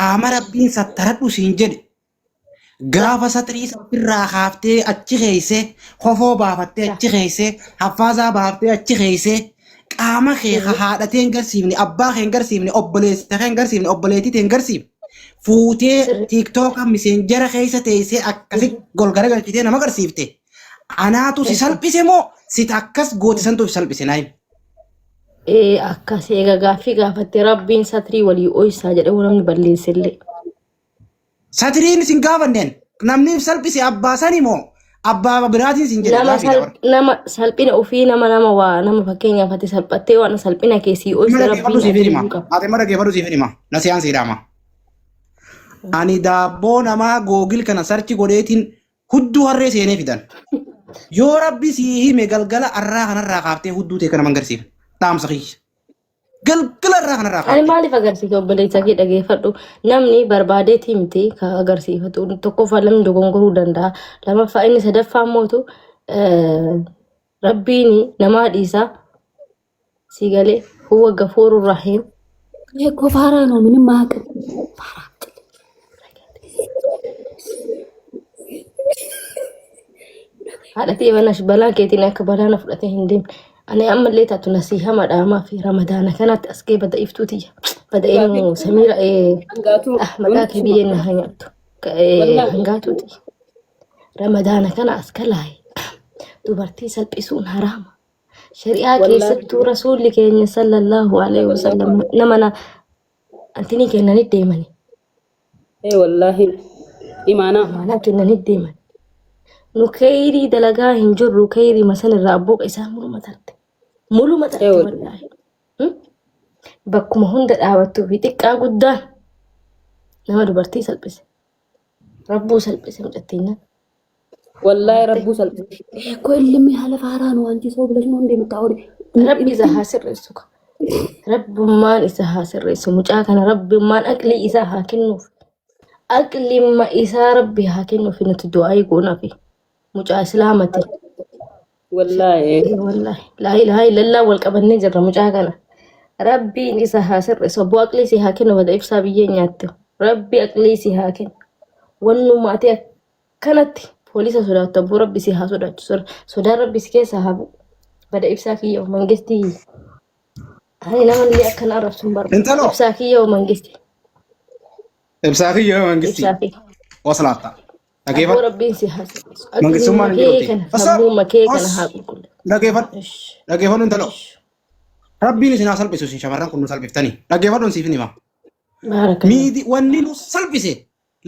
Qaama rabbiin sattaradhu siin jedhe gaafa satrii ofirraa kaaftee achi keeyse kofoo baafattee achi keeyse haffaazaa baaftee achi keeyse qaama kee ka haadha tee hin garsiifne abbaa kee hin garsiifne obboleessa kee hin garsiifne obboleettii tee hin garsiifne fuutee Sirri. tiiktooka miseenjara keessa teessee akkasi golgara galchitee nama garsiifte anaatu si salphise moo sit akkas goote santu si salphise naayim. Ee akkas eega gaaffii gaafatte rabbiin satrii walii oysaa jedhe namni balleessellee. Satiriin isin gaafanneen namni salphise abbaa sani moo abbaa biraatiin isin jedhe Nama gaafiidha sal bara. nama salphina ofii nama nama waa nama fakkeenyaaf ati salphattee waan salphina kee sii Amma oyse dhaggeeffadhu rabbiin siif hima. ajajuu qaba. Ati amma dhaggeeffadhu siif hima. Nasiyaan sii dhaama. Ani daabboo namaa googil kana sarchi godheetiin hudduu harree seenee fidan. Yoo rabbi sii hime galgala arraa kanarraa kaaftee hudduu ta'e kana mangarsiif. Dhaamsa kiyya. Galgala irraa kanarraa Ani kaaftee. maaliif agarsiisa obboleessa kee dhageeffadhu namni barbaadeeti miti ka agarsiifatu tokkoffaa namni dogongoruu danda'a lamaffaa inni sadaffaa mootu rabbiin namaa dhiisa si galee huwa gafuuru rahiim እኮ ፋራ ነው፣ ምንም አያውቅም። ፋራ haadha ta'e banash balaa keetiin akka balaa na fudhatee hin deemne ani ammallee taatu nasiiha madhaamaa fi ramadaana kanatti as ga'e bada iftuu tiyya bada Gaaffii eenyu samiira hangaatuu ah maqaa kee biyyeen na haa nyaattu wallaahi hangaatuuti ramadaana kana as kalaaye dubartii salphisuun haraama shari'aa wallaahi keessattuu rasuulli keenya sallallahu alaihi wasallam nama na antinii kennanii deemani ee wallaahi imaanaa amaanaa kennanii deeman nu keyrii dalagaa hin jirru keyrii masan irraa abbooqa isaa muluma tarte muluma ee tarte wallaahi wallaahi Hmm? Bakkuma hunda dhaabattuu fi xiqqaa guddaan nama dubartii salphise rabbuu salphise mucattiin wallaahi Agartee? rabbuu salphise እኮ እልም ያለ ፋራ ነው። አንቺ ሰው ብለሽ ነው እንደምታወሪ Rabbi isa haa sirreessu ka. Rabbummaan isa haa sirreessu. Mucaa kana rabbummaan aqlii isaa haa kennuuf. Aqlimma isaa rabbi haa kennuuf nuti du'aa goonafi. Mucaa islaamati. wallaahi Ee wallaahi. Laa ilaaha illallah wal qabannee jirra mucaa kana. Rabbiin isa haa sirreessu. Abboo aqlii si haa kennu bada ibsaa biyyee nyaattu. Rabbi aqlii si haa kennu. Wannuma ati akkanatti poolisa sodaattu abboo rabbi si haa sodaachisu. Sodaan rabbi si keessaa haa bu'u. Bada ibsaa kiyya mangistii. Ani namallee akkana arrabsu hin barbaadu. Intaloo Ibsaa kiyya mangistii. ibsaa kiyya mangistii Ibsaa kiyya. waslaatta. Abboo Dhageeffadhu. rabbiin si haa sirreessu. Aqliin Mangistummaan hin makee jiruuti. kana Osoo sammuu makee kana os haa qulqulleessu. dhageeffadhu. Ish. Dhageeffadhu intaloo. Ish. Rabbiin isin haa salphisu isin shamarran kun nu salphiftanii. Dhaggeeffadhuun siif hima. Baarakallah. Miidi wanni nu salphise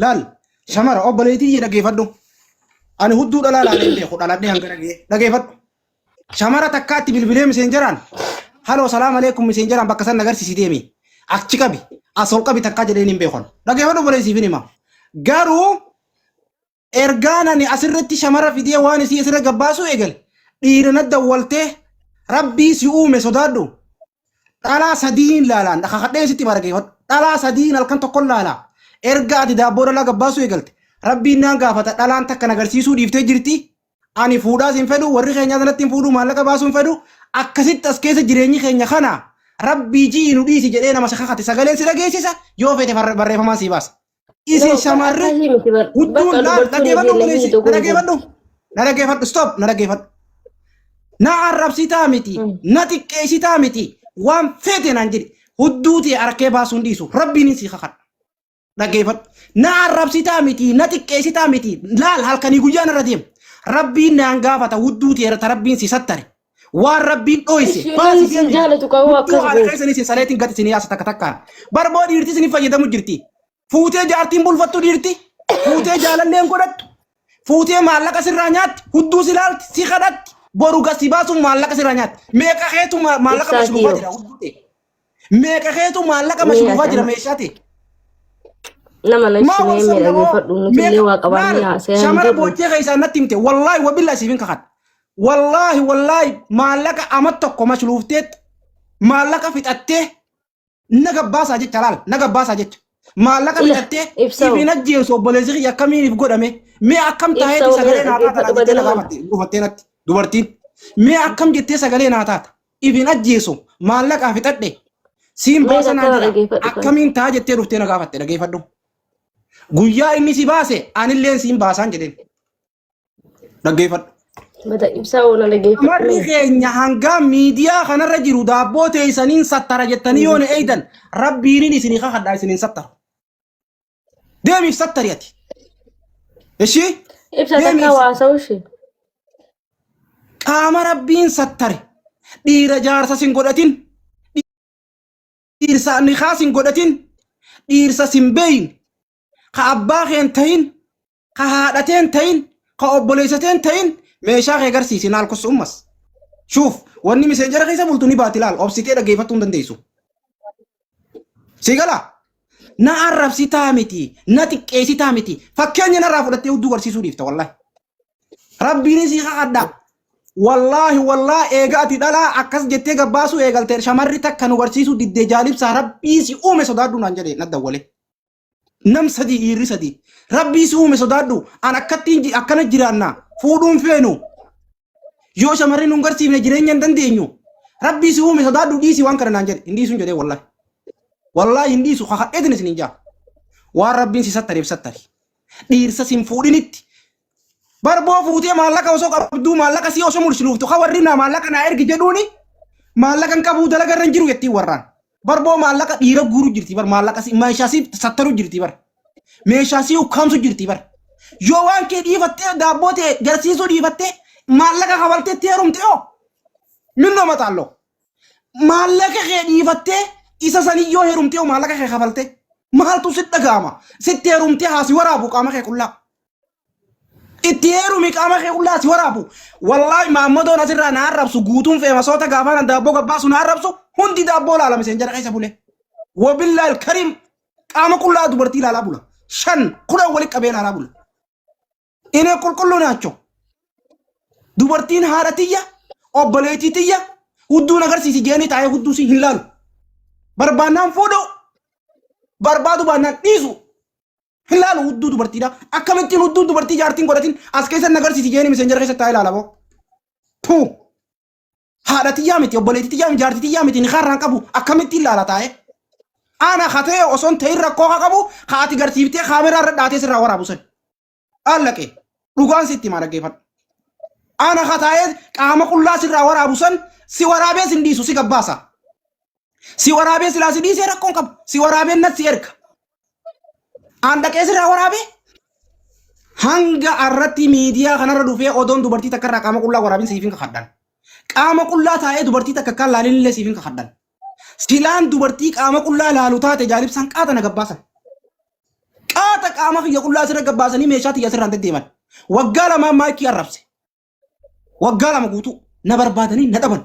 laal shamara obboleettii kiyya dhaggeeffadhu. Ani hudduu dhalaa laalee hin beeku dhaladhee hanga dhagee dhaggeeffadhu. Shamara takkaatti bilbilee miseenjaraan haloo salaam aleekum miseenjaraan bakka san agarsiisi deemi. Achi qabi as ol qabi takkaa jedheen hin beekan. Dhaggeeffadhu obboleessiif hin hima. Garuu ergaan ani asirratti shamara fidee waan isii asirra gabbaasuu eegale dhiira na dawwaltee rabbii si uume sodaadhu. Dhalaa sadiin laalaan kakadhee sitti bargeeffadhu. Dhalaa sadiin halkan tokkon laalaa. Erga ati daabboo dhalaa gabbaasuu eegalte rabbiin naan gaafata dhalaan takka nagarsiisuu dhiiftee jirti. Ani fuudhaas hin fedhu warri keenyaa sanatti hin fuudhu maallaqa baasuu hin fedhu akkasitti as keessa jireenyi keenya kana rabbii ji'i nu dhiisi jedhee nama si kakate sagaleen si dhageessisa yoo fete barreeffamaan sii baasa. Isin No, bara shamarri akkasii miti bar. hudduun Bakka laal dubartoonni dhaggeeffadhu keenya obboleessi hin na dogongoru. dhaggeeffadhu na dhaggeeffadhu stop na dhaggeeffadhu. Na arrabsitaa miti na xiqqeessitaa miti waan feete naan jedhi hudduu ta'e harkee baasuun dhiisu rabbiin si kakadha. Dhaggeeffadhu. Na arrabsitaa miti, na xiqqeessitaa miti. Laal halkanii guyyaa narra deema. Rabbiin naan gaafata hudduu teera ta rabbiin si sattare. Waan rabbiin dhoyse Ishee baasi namni sin deemi. jaalatu qabu Hudduu akkas haala gootu. keessa isin saleetiin gati isin yaasa takka takkaan. Barboo dhiirti isin fayyadamu jirti. Fuutee jaartiin bulfattu dhiirti. Fuutee jaalalleen godhattu. Fuutee maallaqa sirraa nyaatti. Hudduu si laalti si kadhatti. Boru gasi baasuun maallaqa sirraa nyaatti. Meeqa keetu maallaqa Ibsaa mashruufaa kiyyoo. jira hudduu ta'e. Meeqa keetu maallaqa Mee mashruufaa ati jira amma meeshaa ta'e. nama na Maa wal ibsinee mee sabna moo dhageeffadhu nuti illee meeqa waa qabaannee laal haasa'aa hin shamara jirru. boochee keessaa natti himte wallaahi wabillaa siif hin kakadha. Wallaahi wallaahi maallaqa ama tokko mashruufteet maallaqa fixattee na gabbaasaa jecha laal na gabbaasaa jecha. Maallaqa Ila fixattee ibsaa if hin ajjeesu obboleessi kiyya akkamiin if godhame mee akkam ibsaa taheeti mee sagalee naa taata dhaggeeffadhu naan jettee na badala mana. gaafatte dhufattee natti dubartiin mee akkam jettee sagalee naa taata if hin ajjeesu maallaqaa fixadhe Siin Mee baasa naan akkana jedha. dhageeffadhu kan. Akkamiin ta'a jettee dhuftee na gaafatte dhageeffadhu. Guyyaa inni si baase anilleen siin baasaan jedheen. Dhaggeeffadhu. Bada ibsaa oona dhageeffadhu. Shamarri keenya hangaa miidiyaa kanarra jiru daabboo teessaniin sattara jettanii yoo na eeydan rabbiinin isinii kakadhaa isiniin sattaru. Deemiif sattari ati. Ishii Ibsa takka deemiif waasa'u ishee. qaama rabbiin sattare dhiira jaarsa sin godhatin dhiirsa nikaa sin godhatin dhiirsa sin beeyin ka abbaa keen tahin ka haadhateen tahin ka obboleessateen tahin meeshaa kee garsiisi naal kossu ummas shuuf wanni miseenjara keessa bultu ni baati laal obsitee dhaggeeffattuu hin dandeessu si gala na arrabsitaa miti na xiqqeessitaa miti fakkeenya narraa fudhattee hudduu garsiisuu dhiifta wallahi Rabbiin sii kakadha. Wallaahi wallaahi eega ati dhalaa akkas jettee gabbaasuu eegalte shamarri takka nu barsiisuu diddee jaalibsaa rabbii si uume sodaadhu naan jedhe na dawwale. Nam sadii dhiirri sadii. Rabbii si uume sodaadhu an akkattiin akkana jiraanna fuudhuun feenu yoo shamarri nu hin garsiifne jireenya hin dandeenyu. Rabbii si uume sodaadhu dhiisi waan kana naan jedhe hin dhiisuun jedhee wallaahi. Wallaahi hin dhiisu kakadheetin isin hin jaa. Waan rabbiin si sattareef sattari. Dhiirsa sin fuudhinitti Barboo fuutee maallaqa osoo qabduu maallaqa sii osoo mul'isuuftu ka warri naa maallaqa naa ergi jedhuuni maallaqa hin qabuu dalaga irra hin jiru jettiin warraan. Barboo maallaqa dhiira guuru jirti bar maallaqa sii meeshaa sii sattaru jirti bar. Meeshaa sii ukkaamsu jirti bar. Yoo waan kee dhiifattee daabboo ta'e garsiisuu dhiifattee maallaqa kafaltee itti heerumte oo minnoo maxaalloo. Maallaqa kee dhiifattee isa sanii yoo heerumte oo maallaqa kee kafaltee maaltu sitti dhaga'ama sitti heerumtee haa si waraabu qaama kee qullaa. Itti heerumi qaama kee qullaa si waraabu. Wallaahi maammadoon asirraa na arrabsu guutuun feemasoota gaafaan daabboo gabbaasu na arrabsu hundi daabboo laala miseenjara keessa bule. Wabillahi alkariim qaama qullaa dubartii ilaalaa bula. 5 10 walitti qabee ilaalaa bula. Inee qulqulluu naacho. Dubartiin haadha tiyya obboleettii tiyya hudduun agarsiisi jeeni taa'ee hudduu si hin laalu. Barbaannaan fuudhu barbaadu baannaan dhiisu. Hin laalu hudduu dubartiidha. Akkamittiin hudduu dubartii jaartiin godhatin as keessa na agarsiisi jeeni miseenjara keessa taa'ee ilaala boo. Tuu. Haadha tiyyaa miti, obboleettii tiyyaa miti, jaartii tiyyaa miti, nikaa irraan qabu akkamittiin ilaala taa'ee. Ana katee osoo hin ta'in rakkoo haa qabu ka ati garsiiftee kaameraa irra dhaatee sirraa waraabu san. Allaqe dhugaan sitti himaa dhaggeeffadhu. Ana kataa'ee qaama qullaa sirraa waraabu san si waraabee sin dhiisu si gabbaasa. Si waraabee silaa si dhiisee rakkoon qabu. Si waraabee natti si erga. Aan dhaqee sirraa waraabee hanga arratti miidiyaa kanarra dhufee odoon dubartii takka irraa qaama qullaa waraabin siif hin kakadhan. Qaama qullaa taa'ee dubartii takka kan laalin illee siif hin kakadhan. Silaan dubartii qaama qullaa laalu taate jaalibsaan qaata na gabbaasan. Qaata qaama kiyya qullaa sirra gabbaasanii meeshaa tiyya sirraan deddeeman. Waggaa lamaan maayikii arrabse. Waggaa 2 guutuu na barbaadanii na dhaban.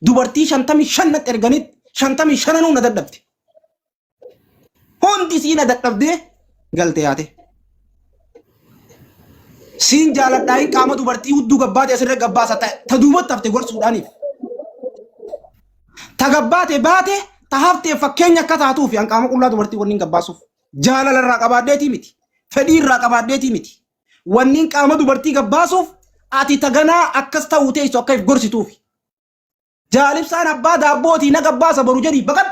Dubartii 55 natti erganiit 55nuu na dadhabde. Hundi sii na dadhabdee galte yaate. Siin jaaladhaayin qaama dubartii hudduu gabbaate asirra gabbaasa ta duubatti hafte gorsuudhaaniif. Ta gabbaate baate ta haftee fakkeenya akka taatuufi an qaama qullaa dubartii wanni hin gabbaasuuf. Jaalala irraa qabaadheetii miti. Fedhii irraa qabaadheetii miti. Wanniin qaama dubartii gabbaasuuf ati taganaa akkas ta'uu teessu akka if gorsituufi. Jaalibsaan abbaa daabbootii na gabbaasa boru jedhii baqadhu.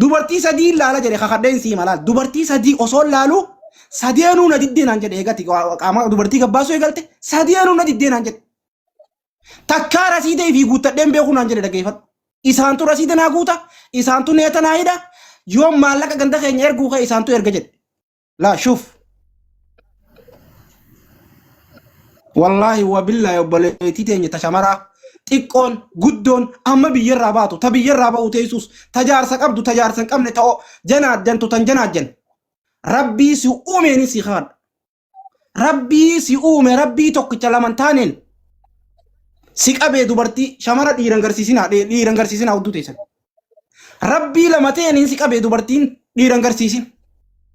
Dubartii sadii laala jedhe kakadheen sii malaal. Dubartii sadii osoo laalu sadeenuu na diddee naan jedhe eegati qaama dubartii gabbaasuu eegalte sadeenuu na diddee naan jedhe. Takkaa rasiida ifii guuttadheen beekuu naan jedhe dhaggeeffadhu. Isaantu rasiida naa guuta, isaantu neeta naa hidha, yoo maallaqa ganda keenya erguu ka'e isaantu erga jedhe. Laa shuf. Wallaahi wabillaahi obboleettii teenya ta shamaraa xiqqoon guddoon amma biyyarraa baatu ta biyyarraa ba'u teessus ta jaarsa qabdu ta jaarsa hin qabne ta janaajjantu tan janaajjan rabbii si uumeen si haadha rabbii si uume rabbii tokkicha laman taaneen si qabee dubartii shamara dhiiran garsiisinaa dhiiran garsiisinaa hudduu teessan Rabbii lama ta'een si qabee dubartiin dhiira hin garsiisin.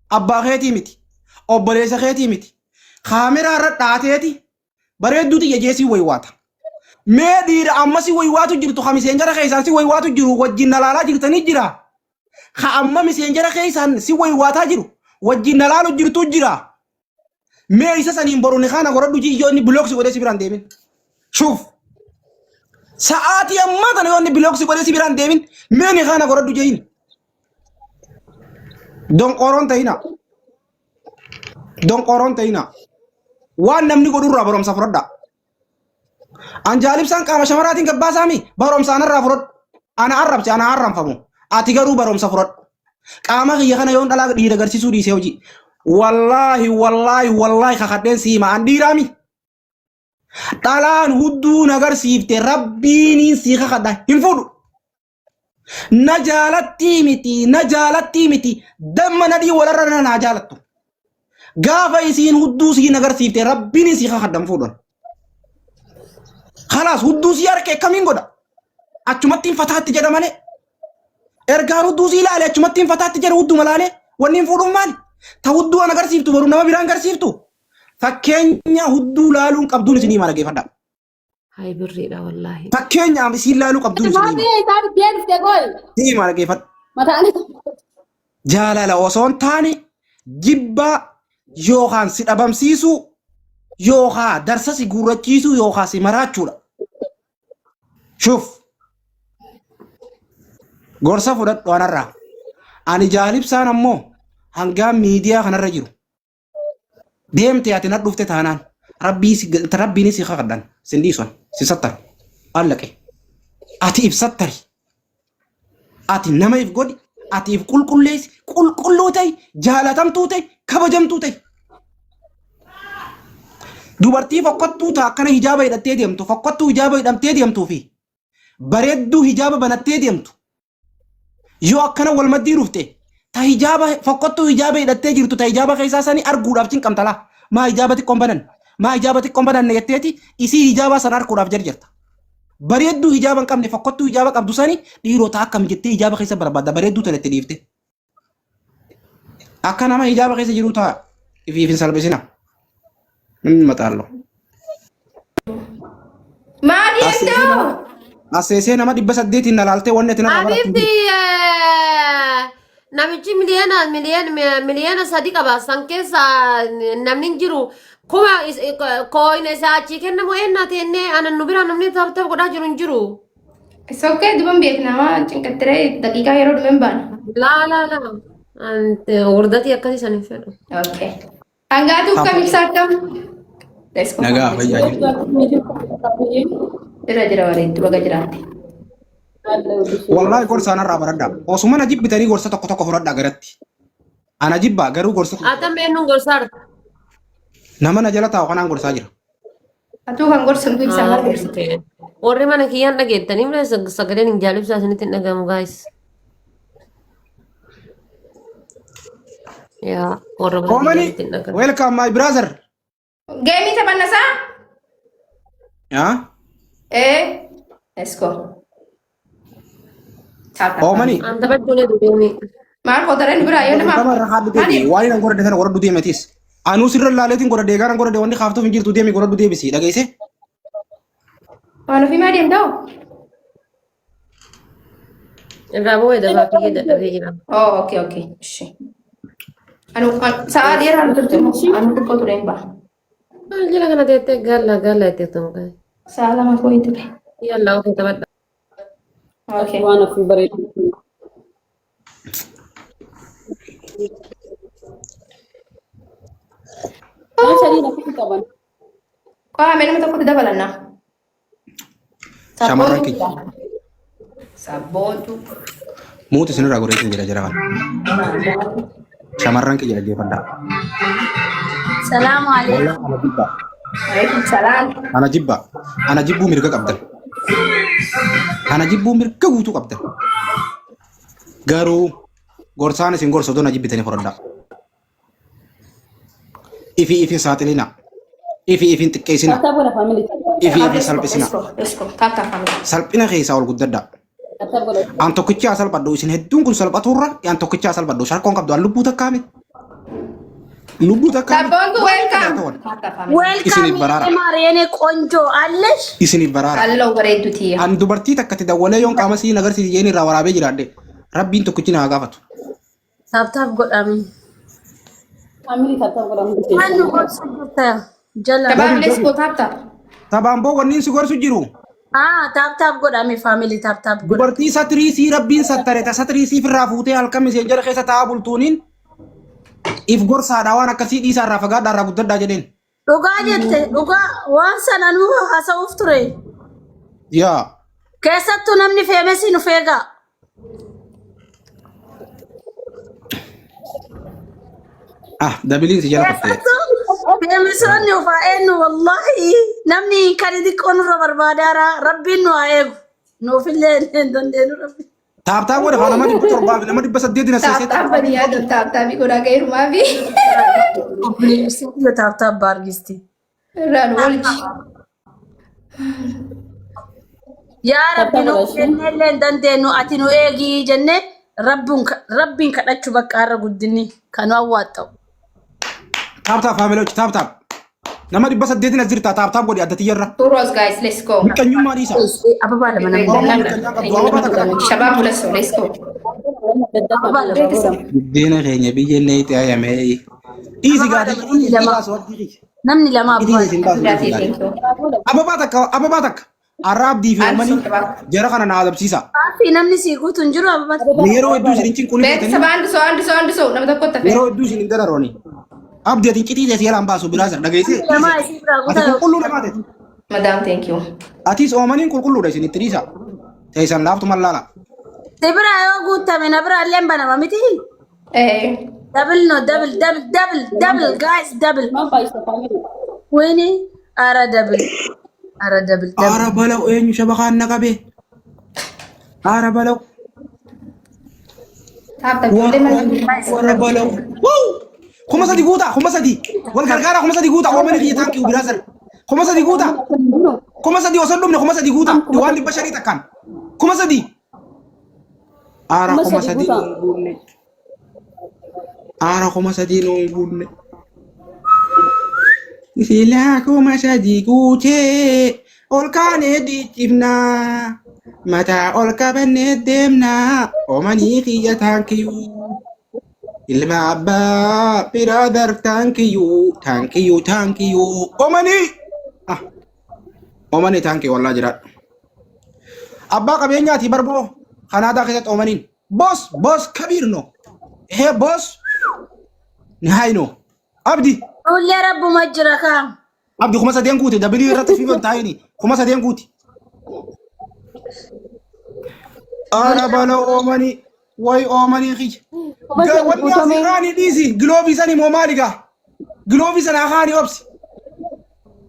Abbaa keetii miti. Obboleessa keetii miti. Kaameraa irra dhaateeti bareedduu tiyya jee si waywaata. Mee dhiira amma si waywaatu jirtu ka miseenjara keessaan si waywaatu jiru wajjin na laalaa jirtanii jira. Ka amma miseenjara keessaan si waywaataa jiru wajjin na laalu jirtu jira. Mee isa saniin boru ni kaana godhadhu jii yoo inni block si godhee si biraan deemin. Shuuf. Sa'aatii ammaa tana yoo inni block si godhee si biraan deemin mee ni kaana godhadhu jeeyin. Donqooroon ta'ina. Donqooroon ta'ina. Waan namni godhurraa barumsa fudhadha. An jaalibsaan qaama shamaraatiin gabbaasaami barumsa anarraa fudhadhu. Ana arrabse ana arranfamu. Ati garuu barumsa fudhadhu. Qaama kiyya kana yoon dhalaa dhiira agarsiisuu dhiisee hojii. Wallaahi wallaahi wallaahi kakadheen si hima an dhiiraami. Dhalaan hudduu na agarsiifte rabbiiniin sii kakadha hin fuudhu. Na jaalattii miti na jaalattii miti damma nadhii walarra na naa jaalattu. Gaafa isiin hudduu siin agarsiifte rabbiin sii kakadha hin fuudhan. Kalaas hudduu sii harka akkamiin godha? Achumatti hin fataatti jedha malee. Ergaan hudduu sii ilaale achumatti hin fataatti jedha hudduma ilaale wanni hin fuudhuuf maali? Ta hudduu an agarsiiftu boru nama biraan agarsiiftu. Fakkeenya hudduu laaluun qabduun isinii hima dhaggeeffadhaa. Hayi birriidha wallaahi. Fakkeenyaaf isiin laaluu qabduun isinii hima. Maatii isaa biddeen dhufte qoy. Isinii hima dhaggeeffadhu. Mataan Jaalala osoo hin taane jibbaa yookaan si dhabamsiisuu yookaan darsa si guurrachiisuu yookaan si maraachuudha. Shuf. Gorsa fudhadhu anarraa. Ani jaalibsaan ammoo hangaan miidiyaa kanarra jiru Deemte ati na dhufte taanaan rabbii si rabbiin si kakadhan sin dhiisan si sattaru allaqe ati if sattari ati nama if godhi ati if qulqulleessi qulqulluu ta'i jaalatamtuu ta'i kabajamtuu ta'i. Dubartii fokkottuu ta'a akkana hijaaba hidhattee deemtu fokkottuu hijaaba hidhamtee deemtuu fi bareedduu hijaaba banattee deemtu Yoo akkana wal maddii dhufte ta hijaaba fokkottuu hijaaba hidhattee jirtu ta hijaaba keessaa sani arguudhaaf cinqamta laa. Maa hijaaba xiqqoon banan maa hijaaba xiqqoon bananne jetteeti isii hijaabaa san arguudhaaf jarjarta. Bareedduu hijaaba hin qabne fokkottuu hijaaba qabdu sani dhiirota akkam jettee hijaaba keessa barbaadda bareedduu tana itti dhiifte. Akka nama hijaaba keessa jiru ta'a ifiif hin salphisina. Hin maxaallo. Maal jettuu? Aseesee nama 800n na laaltee wanni ati narraa barattu hin Habiibti jiru. namichi miliyoona miliyoona miliyoona 3 qaba. San keessa namni hin jiru. Kuma kooyina isaa achii kennamu eenna teennee anan nu bira namni taph taph godhaa jiru hin jiru. It's okay duban beekna maa cinqattiree daqiiqaa yeroo dhume hin baana. Laa laa laa. Wurdatii akkasii san hin fedhu. Okay. Hangaatuu kam ibsaa akkam? Let's go. Nagaa fayyaa jirtu. Jira jira bareeddu baga jiraatte. Wallaahi gorsa anarraa baradhaa. Osuma na jibbitanii gorsa tokko tokko fudhadhaa garatti. Ana jibbaa garuu gorsa tokko. Atam eenyuun gorsaarta? Nama na jala taa'u kanaan gorsaa jira. Atuu kan gorsamtu ibsaa maal gorsite? Warri mana kiyyaan dhageettanii malee sagaleen hin jaalibsaa isinitti hin dhagahamu guys. Yaa warra mana Koomani, kiyyaatti hin dhagahamu. welcome my brother. Geemii taphannasaa? Yaa? Ee. Let's go. Tap tap. Koomani, An taphachuun hedduu deemee. Maal kootareen biraa yoo nama. Nama irra haadhu deebi. Waan inni godhadhe sana godhadhu deematis. Anuu sirra laaleetiin godhadhe egaa godhadhe wanni kaaftuuf hin jirtu deemi godhadhu deebisi dhageesse. Waan ofii maa deemtaa? Irraa bu'ee dafaa kiyyee dadhabee jira. Oh, okay, okay. Ishi. Anu sa'a dheeraa nu turte moo? Anu xiqqoo ture hin ba'a. Maal jala kana teettee galla galla itti tumu. Sa'a 2 koo hin ture. Yalla ofii taphadha. Okay. Waan ofii bareedu. Waan sadii natti qaban. Qo'aa mee nama tokkotti dabalanna. Shamarran kiyya. Sabboontu. Muuti isinirraa goreetiin jira jira kana. Shamarran kiyya dhaggeeffadhaa. Salaamu alaikum. Wallah ana jibbaa. Alaikum salaam. Ana jibbaa. Ana jibbuu mirga qabdan. Ana jibbuu mirga guutuu qabdan. Garuu gorsaan isin gorsa otoo na jibbitanii fudhadhaa. Ifi ifin saaxilina. Ifi ifin xiqqeessina. Tap tap godha family. Ifi ifin salphisina. Let's go. Let's go. Tap tap family. Salphina keessaa ol guddadhaa. Tap tap godha. An tokkicha salphadhu isin hedduun kun salphaturra an tokkicha salphadhu sharkoon qabdu an lubbuu takkaame. Lubbuu takkaame. Sabboontu welcome. Tap tap family. Isiniif Welcome baraara. mareene ቆንጆ አለሽ። Isiniif baraara. Halloo bareeddu tiyya. An dubartii takkatti dawwalee yoon qaama siin agarsiisi jeen irraa waraabee jiraadhe rabbiin tokkichi na haa gaafatu. Tap tap godhame. Family tap tap godha hundi Maal nu keessan. gorsu jirta jala. Shabaab let's go tap tap. Sabaan boo wanni si gorsu jiru. Ah, tap tap godhame family tap tap godha. Dubartii satrii sii rabbiin sattare ta satrii siif irraa fuutee halkan miseenjara keessa taa'aa bultuuniin if gorsaadha waan akkasii dhiisaa irraa fagaadhaa irraa guddadhaa jedheen. Dhugaa jette dhugaa waan sana nu haasa'uuf ture. Yaa. Keessattuu namni feemesii nu feegaa. Ah, dabiliin si jala kuttee. Keessattuu feemisoonni ufaa eenyu wallaahi namni kan xiqqoo nurra barbaadaara rabbiin nu haa eegu. Nuufillee hin dandeenyu rabbi. Taaptaa godhe haa nama 700 fi nama 800 na seesee. Taaptaap bani yaadu taaptaabii godhaa ga'eerumaa fi Obboleessi taaptaap baargisti. irraan oolchi. Yaa Tap Rabbi tap nu godha ishee. jennee hin dandeenyu ati nu eegii jennee rabbuun rabbiin kadhachuu bakka har'a guddinni kan nu awwaaxxa'u. Taaptaap faamilochi taaptaap. Nama 800 as jirta taaptaap godhi adda tiyyarra. Turos guys, let's go. Miqqanyummaa dhiisa. Ababaa lama namni Oromoon lama. miqqanyaa qabdu ababaa takka takka. Shabaab ሁለት ሰው let's go. Ababaa lama ቤተሰብ Buddeena keenya biyya inni itti ayamee. Dhiisi Ababaa gaadhi lama namni dhiisi lama baasu abdii kiyya. namni lama Dhiisi abbaa isin baasu ዳቴ dhiisi gaadhi. ቴንክ ዩ Ababaa takka ababaa takka. Arraa abdii fi አንድ ሰው uummanni ቅባ jara kana na adabsiisa. Fi namni sii guutu hin jiru ababaa. Yeroo hedduu isin hin cinquun ቤተሰብ አንድ ሰው አንድ ሰው አንድ ሰው nama tokkotti hafe Yeroo hedduu isin hin dararooni. Abdii ati citii teessee yalaan baasu biraa sir dhageessee. Namni lama isii biraa Ati guutaa qulqulluu namaa teeti. Madam thank you. Atis oomaniin qulqulluudha isin itti dhiisa. Teessan laaftu mallaala. Si biraa yoo guutame na biraa illee banama miti. Eh Double no double double double double guys double. Maal baay'isa family. Wayne ara double ara double double. Aara bala'u eenyu shabakaan na qabe. Aara bala'u. tap tap ijoollee mana Warra bala'u. Wow! 3,000 guutaa 3,000. Wal gargaara 3,000 guutaa oomanii kiyya thank you biraa sir. 3,000 guutaa. 3,000 osoo hin dhumne 3,000 guutaa. Waan 500 takkaan. 3,000. Aara Kuma kuma sadii sadii guutaa. nuun guunne. Aara 3,000 nuun guunne. Silaa 3,000 guutee ol kaanee dhiichifnaa. Mataa ol qabannee deemnaa. Oomanii kiyya thank you. Ilma abbaa brother thank you thank you thank you. Oomanii. Ah, oomanii thank you wallaa jiraadhu. Abbaa qabeenyaati barboo Kanaadaa keessatti oomaniin. Boss boss kabiir no. Hee boss ni no. Abdi. Ullee rabbuma jira kaa. Abdi 3,000 guute dabilii irratti fiifan taa'ini 3,000 guute. Ana bala oomanii way oomanii kiyya. 3,000 Wanni asii guutamee. kaanii dhiisi giloobii sani moo maali gaa? Giloobii sana kaanii obsi.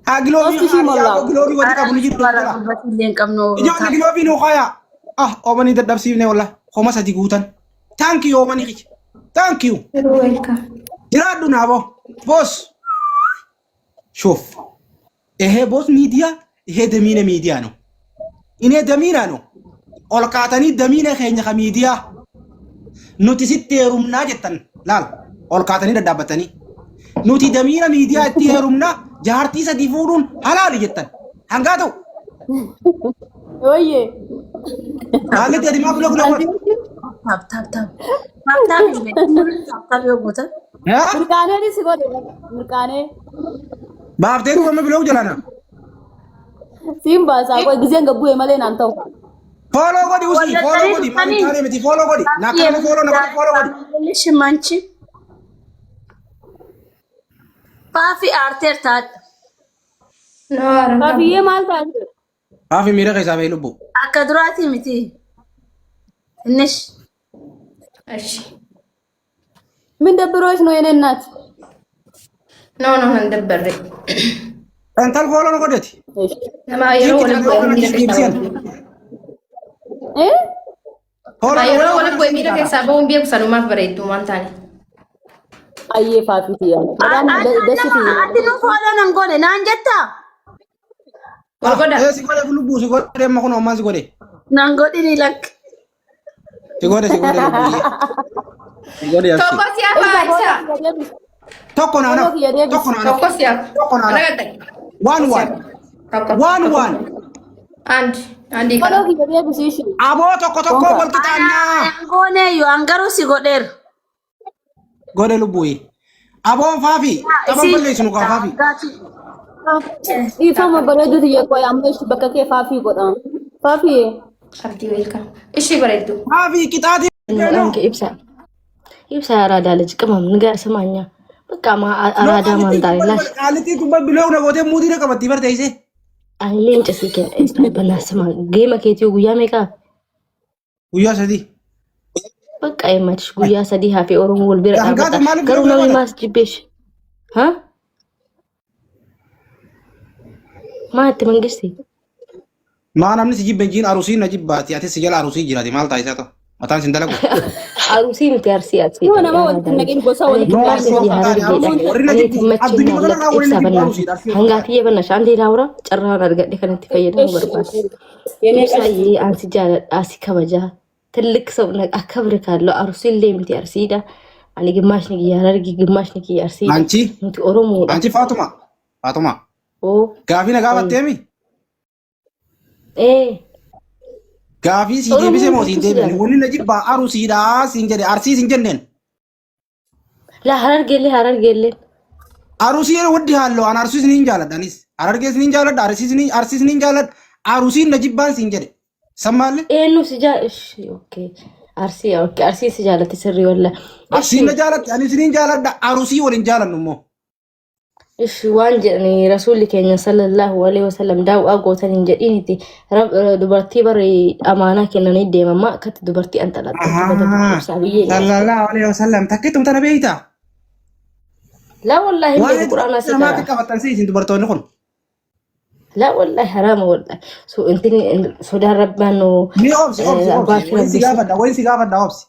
Haa giloobii Obsi ishii kaanii mollaa. yaa giloobii wanti qabu ni jiru jira. Illee hin qabnu. Ijoollee giloobii nuu kaayaa. Ah oomanii dadhabsiifne wallah 3,000 guutan. Thank you oomanii kiyya. Thank you. You're welcome. Jiraadhu naaboo. Boss. ሹፍ ይሄ ቦስ ሚዲያ ይሄ ደሚነ ሚዲያ ነው። እኔ ደሚና ነው ol kaatanii damiina keenya ka miidiyaa nuti sitti heerumnaa jettan laal ol kaatanii daddaabbatanii nuti damiina miidiyaa itti heerumnaa jaartii sadii fuudhuun halaali jettan hangaa ta'u Ooyyee. haalli ati maaf look look Tap tap tap. Tap tap hin beeku. Tap tap yoo gootan. Mirqaanee si godhe mirqaanee. Baaftee dhufame biloog jalana Siin baasaa qoy gizeen gabbu'e malee naan ta'u. Follow godhi usii follow godhi maal hin taane miti follow godhi na akkana follow na godhi follow godhi. Shimanchi. Faafi aarteer taadha. No, I don't know. Faafiyyee maal taate? Faafi miira keessaa bahee lubbu. Akka duraatii miti. Innis እሺ ምን ደብሮሽ ነው የኔ እናት? No, hin dabbarre. Intal follow na godhati. Nama yeroo waliin bu'e miira keessaa Eh? Follow na yeroo godhati. waliin bu'e miira keessaa bahuun beeku sanumaaf bareedduu waan taane. Ayyee faafiiti yaa. በጣም ደስ ትይ። Ati nu follow nan godhe naan jettaa? Wal godha. Eh, si godhe lubbuu si godhe amma kun ammaan si godhe. Nan godhini lakk. Si godhe si godhe lubbuu. Si godhe absi. Tokko si hafa ibsa. Tokko naanaf. Tokko naanaf. Tokko si hafa. Tokko naanaf. Argatta. One one. Tokko. One one. አንድ አንድ Follow ይቀራል። kiyya deebisi ishee. Aboo tokko tokko wal qixaannaa. Goone yoo an garuu si godheera. Godhe lubbuu. Aboon faafi. Taphan balleessu nu kaa faafi. Dhiifama bareedu tiyya qoy amma ishii bakka kee faafii godha. Faafii. Abdii welcome. Ishii bareeddu. Faafii qixaatii Maqaan kee ibsa. Ibsa አራዳ ልጅ ቅመም ንገር ስማኛ በቃ አራዳ ማንጣሪ ላሽ Qaalittiin kun biloo na gootee muudii na qabatti barteessee. Ani leenca sii kenna ibsa banaa ስማ geema keetii guyyaa meeqa Guyyaa sadii. በቃ የማትሽ guyyaa sadii hafe oromoo wal bira Hangaatu dhaabbata maaliif garuu biloo namni godha? maas jibbeesh ha maatti mangisti Maa namni si jibbe jiin arusiin na jibbaati ati si jala arusii jiraati maal taasisaa ta'u mataan sin dalagu. Arusii miti arsii arsii Yoo nama walitti hin naqin gosa walitti No hin arsii naqin. osoo hin taane arusiin warri na jibbu addunyaa kanarraa warri na jibbu arusiidha arsii osoo hin taane. Hangaafiyya banna shaantee daawura carraan argadhe kanatti fayyadamuu barbaada. የኔ Ibsaayee ansi jaaladha si kabajaa ትልቅ ሰው አከብርካለሁ። አርሲሌ miti arsiidha. Ani gimmaashni kiyya harargi gimmaashni kiyya arsiidha. Anchi Nuti Oromoodha. anchi Faatuma Faatuma Oo gaafii na gaafatteemi ee gaafii sii deebise Oromoon moo siin guutuu si deebine jaalata. wanni na jibbaa arusiidha siin jedhe arsii siin jenneen. Laa harargeellee harargeellee. Arusii yeroo waddi halluu an arsii sinin jaaladha anis harargee sinin jaaladha arsii sinin jaaladha arusiin na jibbaan siin jedhe sammaalle Eenyu si jaa ishi okay arsii okay arsii si jaalatti sirrii walla. Ishi arsiin na jaalatti ani sinin jaaladha arusii waliin jaalannu immoo. Ishi waan jedhani rasuulli keenya sallallahu alaihi wasallam daawwaa gootan hin jedhiniti dubartii bari amaanaa kennanii deemama akkatti dubartii anxalaxxaltu bada ibsaa biyyee nyaata. Sallallahu alaihi wasallam takkittum tana beeyta. Laa wallaahi hin Waa'ee beeku quraanaa dubartii si namaa karaa. akka qabattan si isin dubartoonni kun. Laa wallaahi haraama wallaahi. So intini sodaan rabbaan nu Mee obsi obsi obsi abbaa fi wayin si rabbi si. gaafadha wayin si gaafadha obsi.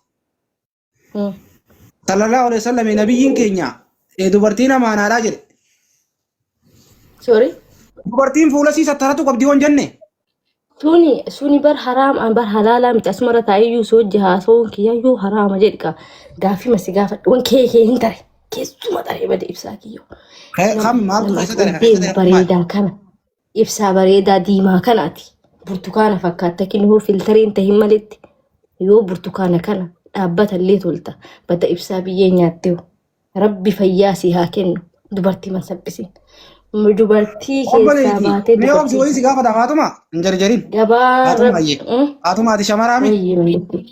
Sallallahu alaihi wasallam nabiyyiin keenya dubartiin amaanaadhaa jedhe. Sorry. Dubartiin fuula sii sattaratu qabdi waan jenne. Tuni suni bar haraam an bar halaalaa miti asumarra taa'eyyuu si hojii haasa'uun kiyyayyuu haraama jedhi gaaffii masi gaafadhu wan kee kee hin tare keessuma taree bade ibsaa kiyyoo. Kam maaltu Nama keessa ati tare ol keessa deemu tare maali? bareedaa kana ibsaa bareedaa diimaa kanaati burtukaana fakkaata kinuu filtariin tahin maletti yoo burtukaana kana dhaabbata illee tolta bada ibsaa biyyee nyaattee rabbi fayyaa si haa kennu dubartii man salphisiin dubartii keessaa Obboleetti baatee mee obsi dubartii wayin si gaafadha Faatuma hin jarjarin. gabaa Faatuma rabbi ayyee. Faatuma ati shamaraami. Wayyee wayyee.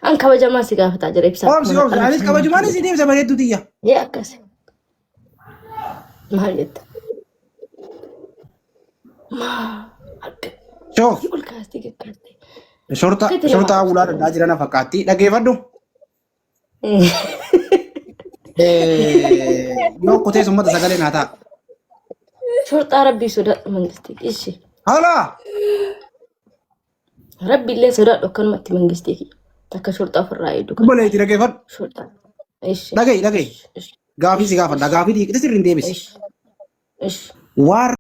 An kabajamaa si gaafataa jira ibsaa Obsi akkuma obsi anis maqaan kabajumaan si deebisa bareedduu tiyya. Yee akkas. Maal jetta? Maa akka Shoo ol kaastee gaggaastee. shorta Akkatti nama shorta ulaa arrabsa. daddaa jirana fakkaatti dhaggeeffadhu. Yoo kutee summata sagalee naa ta'a. Shorxaa rabbii sodaadhu mangistii. Ishi. Hala Rabbi illee sodaadhu akkanumatti mangistii kiyya. Takka shorxaa ofirraa eegdu kana. obboleetti dhaggeeffadhu. Shorxaa. Ishi. Dhaga'i dhaga'i. Ishi. Gaafii si gaafadha gaafii dhiiqite sirriin deebisi. Ishi. Ishi. Waan